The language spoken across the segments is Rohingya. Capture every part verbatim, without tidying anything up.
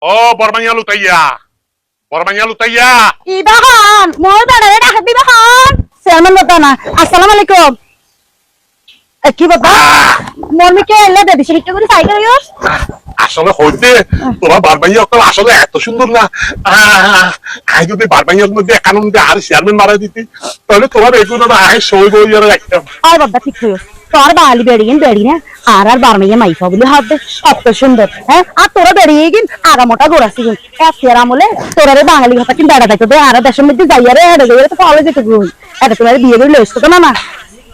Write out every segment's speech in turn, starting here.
Ó Bormaiyá Lutaiya, Bormaiyá Lutaiya. Ibá hon, mor beçaré dhaki dibá hon. Chairman baba na. Assalamu alaikum. E, ki baba? Ah! Mor muke ella dedi, sirikka gori sai gori. Ah, asole hoite, ah, tomar Bormaiyá ókkol asole eto cúndor na. Ah, añí zodi Bormaiyá ókkol de ekkan de ar chairman banai diti, taile tomar egun na añí sói boi yara raiktam. Ói baba, thík hoiyós. Tor Bangali beçigin beçi na, añárar Bormaiyá maifa buli hoó de, hoto cúndor, hé? Ar tor beçigin agamotha gura sigin. Ekkiyar amole torare Bangali hotá kin beça zaito de, añára decór moidde zaiyare, eçe zaiyare to fala zaito goi. Eçe tuáñre biye gori loi asto de mama.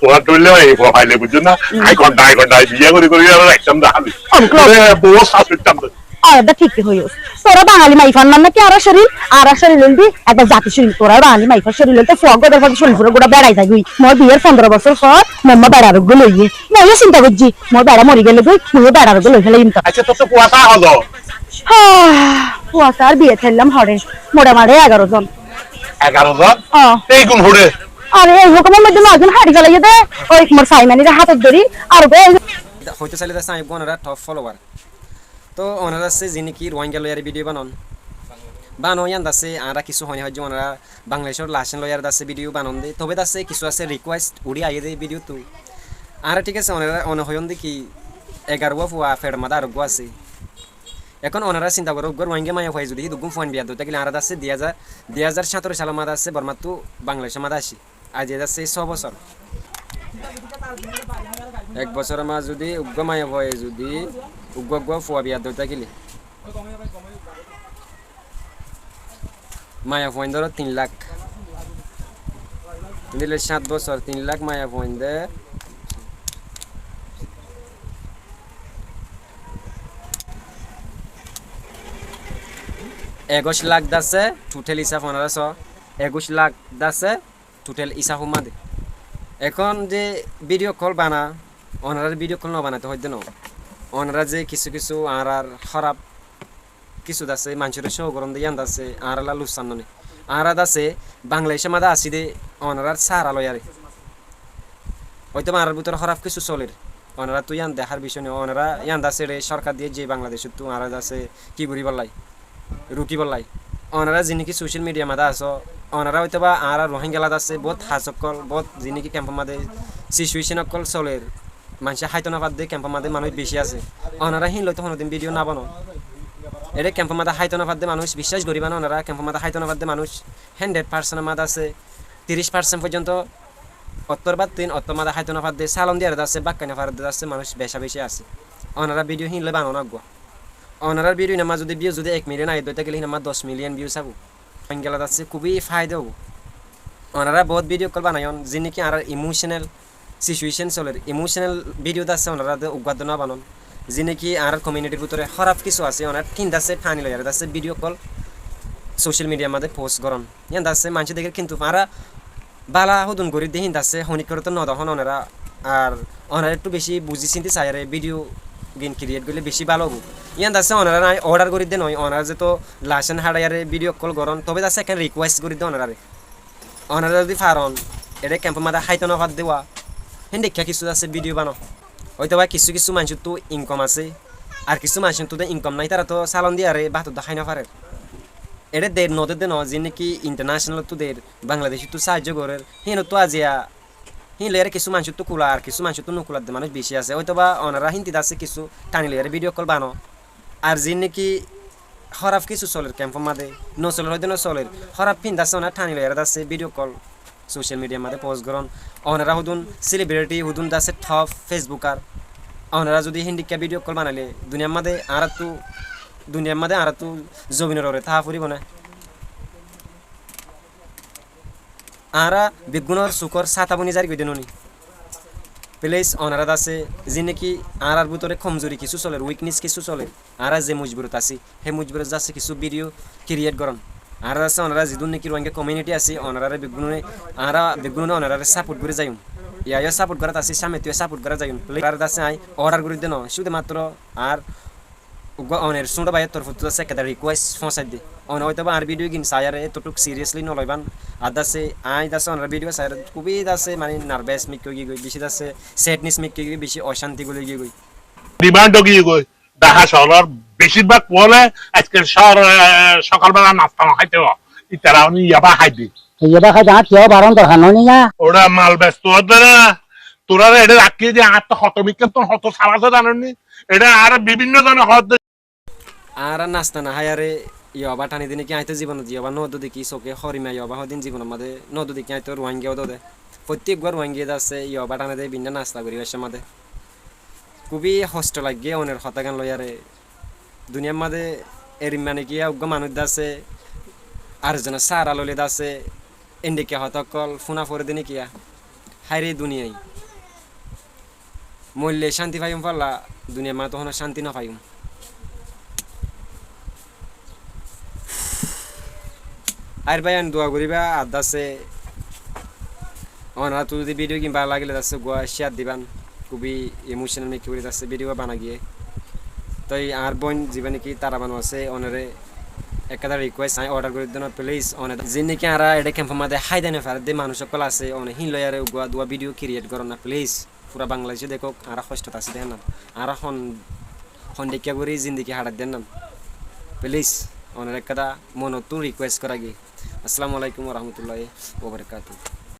Tuáñr dóilla ei fua faile buijjó na, hmm, añí gonda, añí gonda biye gori gori ar raiktam de háli. Onkol. Ore, bou sas hoitam de. Ói, edda thík hoiyós. Tora Bangali maifar nam naki añárar córil, añárar córil óilde ekbar zati córil. Tora Bangali maifar córil óilde fuaggua dor forde córil fura gura beçai zagói. Mor biyar fondoro bosór for, mor ma beçar uggúa loiyé. Mui yó sinta goijjí, mor beça mori gele goi, mui yó beçar uggúa loi felaiyum to. Accá, tor to fua ta holo? Há, fua ta ar biye thaillam hore, motamoti egaro zon. Egaro zon? Ó. Ei gun hore? Are ei hókumor moidde noi zon hári felaiyé de, ói mor faimanire hátot dóri, ar uggúa. Hoito saile de sai uggúa onora top follower. Tó onora asé ziín niki Ruáingga loiyaré bídiyo banon, banon yían de asé, añára kissú hoi no faijjum, onora Bangladecór laicén loiyaré de asé bídiyo banon de, tobe de asé kissú asé rikuwest uçí aiyé de bídiyottú. Añára thík asé, onora one hoiyón de ki egaruwa fua feçor mazé areggúa asé. Ehón onora sinta goró, uggúa Ruáingga maiyafua zudi híduggún fuain biya dói tákile, añára de asé dui házar, dui házar háñtaro salor mazé de asé Bormattú Bangladecór mazé aiccí. Aijja de asé só bosór. Ek bosóror mazé zudi uggúa maiyafuaye zudi uggúa uggúa fua biya dói tákile, maiyafuain dóro tin lak. Endilla sát bosór tin lak maiyafuain de. Ekuic lak de asé, total isaf onora só. Ekuic lak de asé, total isaf ummá de. Ehón ze bídiyo ókkol bana, onorar bídiyo ókkol no banaito hoidde no. Onora ze kissú kissú añárar hóraf kissú de asé, maincóre cóu goron de yían de asé, añáralla luksan no né. Añára de asé, Bangladecór mazé así de, onorar sára loiyaré. Óito ba añárar bútore hóraf kissú soler. Onorattú yían dehár bicóy no, onora yían de asé, ere sórkar diyé ze Bangladecóttu añára de asé ki goríbolla, rukíbolla. Onora ziín niki social media mazé asó, onora óito ba añára Ruáingga lla de asé, boóut has ókkol, boóut ziín niki kempor mazé situwecon ókkol soler, maincé háito no fadde kempor mazé manúic bicí asé. Onora híin loi tó honodin bídiyo no bano. Ere kempor mazé háito no fadde manúic biccác goríba na, onora kempor mazé háito no fadde manúic hándred parsentor mazé asé, tiríc parsen foijjonto ottór báttin, ottór mazé háito no fadde, salon diyaré de asé, bákkai no fadde de asé, manúic beca beci asé. Onora bídiyo híin loi bano na uggúa. Onorar bídiyo iín or mazé zudi views zudi ek million aiyé dói tákile híin or mazé doc million views aibó. Ruáingga lla de asé kúbi faida óibo. Onora boóut bídiyo ókkol banaiyón, ziín niki añárar emotional situation soler, emotional bídiyo de asé, onora de uggúa de no banon. Ziín niki añárar community r bútore hóraf kissú asé, onora thín de asé, thani loiyaré de asé, bídiyo ókkol social media mazé post goron. Yían de asé maincé dekér, kintu añára bála húdun gorí de híin de asé, honíkkoré tó no dehón onora, ar onora ettú bicí buzí sinti saiyaré bídiyo gin create goillé bicí bála óibo. Yían de asé onora añí order gorí de no, onora zeto laicén háçaiyaré bídiyo ókkol goron, tobe de asé ekkán rikuwest gorí de onorare. Onora zudi faron, ere kempor mazé háito no fadde wá, héndikka kissú de asé bídiyo bano. Óito ba kissú kissú maincóttu inkom asé, ar kissú maincóttu de inkom nái, ítara tó salon diyaré bátor de hái no farer. Ere der no der de no, ziín niki international ottu der, Bangladecóttu saáijjo gorer, híinottu aziya, híin loiyaré kissú maincóttu kula, ar kissú maincóttu no kular de manúic bicí asé. Óito ba onora hínti de asé kissú thani loiyaré bídiyo ókkol bano. Ar ziín niki hóraf kissú soler kempor mazé, no soler hoidde no soler, hóraf híin de asé onora thani loiyaré de asé bídiyo ókkol social media mazé post goron. Onora húdun celebrity, húdun de asé top Facebooker. Onora zudi héndikka bídiyo ókkol banaile duniyar mazé añárattu, duniyar mazé añárattu zobinor uore táa foribó né? Añára beggúnor sukór sáta boni zari goi de no ni. Please, onora de asé, ziín niki añárar bútore komzuri kissú soler, weakness kissú soler, añára ze mojburot así, hé mojburot de asé kissú bídiyo create goron. Añára de asé, onora zidún niki Ruáingga community asé, onorare beggúnore, añára beggúnore onorare support gorí zaiyum. Iyá yó support gorát asé, sámettu yó support gorá zaiyum. Please, añára de asé, añí order gorí de no, cúde matro añár uggúa oner súñço báiyor torfóttu de asé ekkán rikuwest foóñsai de. One óito ba añár bídiyo gin saiyaré ettótuk seriously no loiban. Ar de asé, añí de asé onorar bídiyo saiyaré kúbi de asé mani nervous mikká ói giyé goi, bicí de asé sadness mikká ói giyé goi, bicí ocánti goli giyé goi. Demand ói giyé goi, Dhaka cóorór Becir bák fuaye aijkal sókal bela nasta no háito. Itará óni yaba háiye. Yaba háiye, añár kiyó baron dorhar no niya. Ora mal besto ódde na. Torá ere rakí de añár to hoto mikká to hoto sal asé zano ni. Ere añáre bibinno zone hoódde. Añára nasta no háiyore yaba tani de niki, añí to zibonot yaba no deki, sóke horima yaba hodin zibonot made no deki, añí to Ruáingga ódde. Fottí eggúa Ruáingga de asé yaba tani de, binna nasta gori bacá made. Kúbi hosto lage oner hotá gán loiyore. Duniyar made erim mane ki, eggúa manúic de asé, ar zone sára loile de asé, endilla hotá ókkol fúna fore de niki. Háire duniyai. Moille cánti faiyum falla, duniyar made to hono cánti no faiyum. Ar bái, en dua goriba, ar de asé, onorattú zodi video gín bála lagile de asé eggúa share diban, kúbi emotional meki gori de asé video bana giyé. Toi añár boin ziba niki Taraban asé, onore ekkán request, añí order gori diyum na, please, one zin niki añára ere camp or made hái dai no fare de manúic ókkol asé, one hín loiyore eggúa dua video create goron na, please. Fura Bangladece dekók, añára hostot así de hé nam. Añára hon, hondilla gori zindigi hárai de hé nam. Please, onor ekkán monottú request gorá giyé. Assalamu alaikum wa rahmatullahi wa barakatuhu.